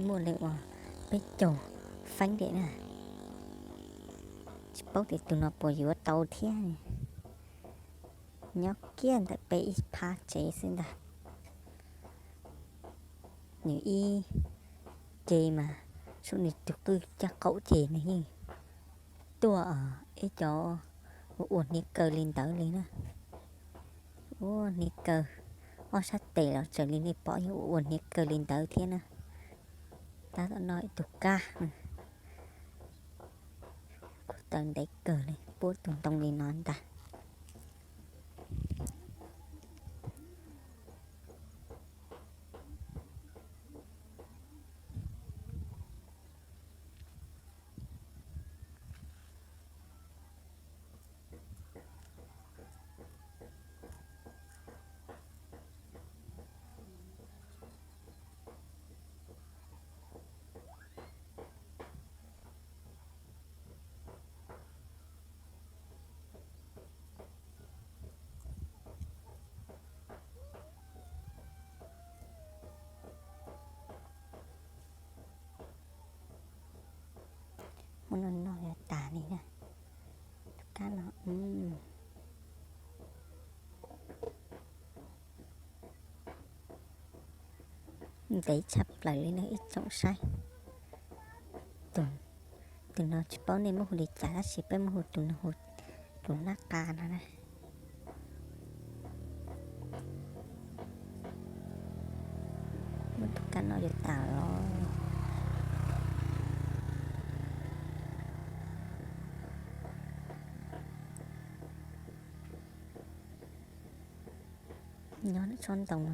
Muaj li uas peb caug feeb li na. Tsis paub tias tus no puas yuav tau thiab. Nyob kiag ntawm peb ib phab tsev xwb ntag. Nws ib ce mas, sub, nws tus qwj caj qaum ces nws yeej tuaj ib co ua ua hniav kaw li ntawd li na. Ua hniav kaw, ob sab tes los txawm li nej pom yeej ua ua hniav kaw li ntawd thiab na. Tab tom noj ib tug kab, kuv taw ntev kawg li, puab tus ntoo li no ntag. Muab no noj yuav tas li na. Tus kab no ntev tshaj plaws li na ib tsoom saib. Tus no tsis paub nej muab hu li cas tab sis peb muab hu tus no hu tus nab qa no na. Muab tus kab no yuav tas los. Nyob tsob ntoo no,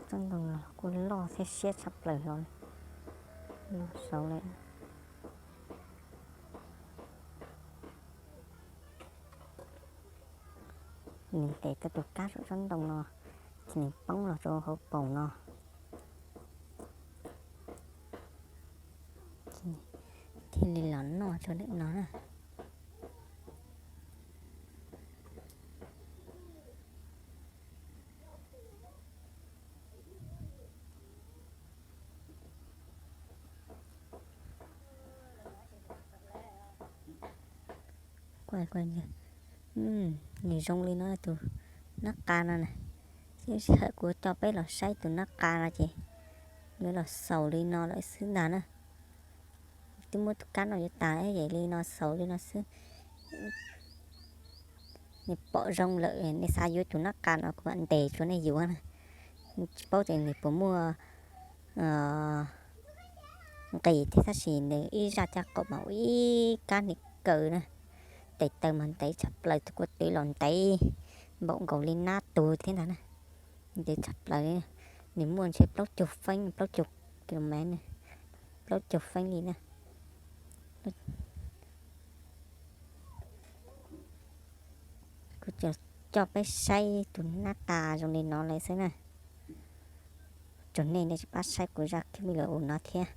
tsob ntoo no kuj loj thiab siab tshaj plaws hlo li. Loj saud li. Nws ntes tau tus kab saum tsob ntoo no, ces nws poob los rau hauv paus no, thiaj li los noj rau ntawm no na. Nws zoo li no tus nab qa no na. Sij hawm kuv coj peb los saib tus nab qa no ces yuav los xaus li no lawm xwb ntag na. Twb muab tus kab no yuav tas, yam li no xaus li no xwb. Nej pom zoo lawm nej xav yuav tus nab qa no kuv mam ntes rau nej yuav na. Tsis paub tias nws puas muaj nqis thiab tab sis nws ib zaj caj qaum mas ua ib kab hniav kaw na. Tes taw mas ntev tshaj plaws, tus kua tw los ntev npaum nkaus li nab tug thiab ntag na. Ntev tshaj plaws li, nws muaj ntshe plaub caug feeb, plaub caug kilomev, plaub caug feeb li na. Kuv coj peb saib tus nab qa zoo li no lawm xwb na. Tsuas nej nej tsis pab saib kuv zaj clip video no thiab.